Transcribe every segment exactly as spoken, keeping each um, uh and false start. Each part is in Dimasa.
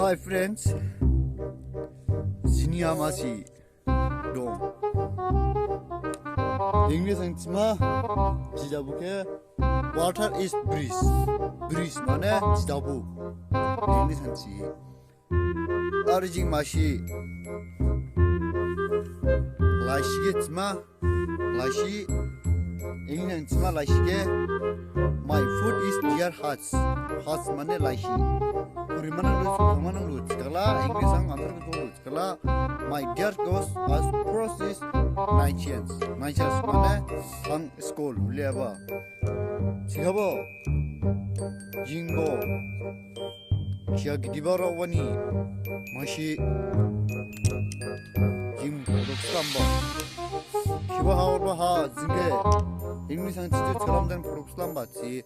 Hi friends, sini amasi dong. English ang thima, jidabu khe, water is breeze. Breeze mane jidabu. English ang thi. Ar jing masi laisi khe thima, laisi, English ang thima laisi khe, my food is dear hearts. Hearts mane laisi. Khuri mane lu, mane lu thikhala, English ang answer khe lu thikhala, my dear goes as process nine chance. Nine chance mane ang school, liaba. Thikhabo, jingbo, Khiya gidiba rawani masi jing product slamba. Khiba ha orba ha jingkhe English ang thithu salam dan product slamba thi.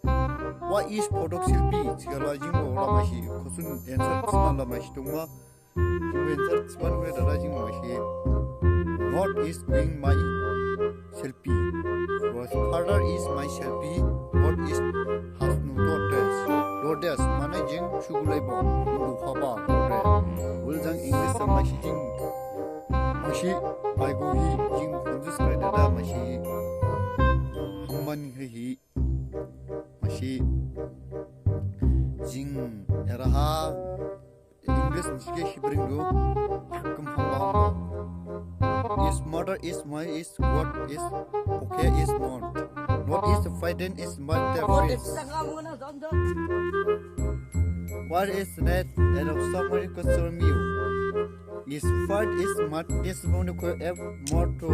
What is product silpi? Thikhala jingbo la masi khosun answer thima la masi dongma. Jingbo answer thiban khe dada jing masi. Not is being my selfie. What father is my selfie. What is has no daughters. Daughters mane jing sugulaibo, lukhaba, daughter. Ul jang English jang masi jing. Masi, I go hi, jing confuse khlai dada masi. Hamban hi hi. Masi. Jing eraha. English nisi khe sibring du. Hakkam hamba hamba. Is mother is my is what is okay is not. Not is frightened is my their friends. What is net and of somebody could show me. Is fight is mad is no ko ev motto.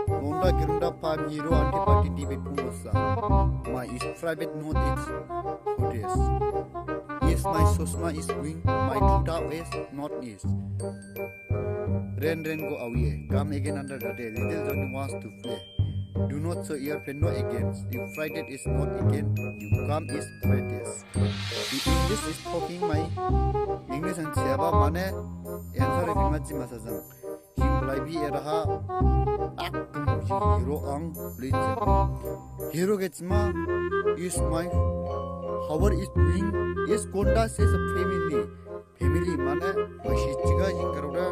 Gonda girunda pa miro anti party debate pumusa. My is private note is for this. Is my sosma is wing, my tuta is not is. Rain rain go away, come again under the day. Little Johnny wants to play. Do not show your friend no against. You frightened is not again. You come is frightened. The English is talking my English ang thiyaba mane answer rima jima sajang. Jing blaibi eraha ak kemu jing hero ang lei jaba. Hero khe thima is my how is doing is gonda says a family. Family mane masi thiga jing garoda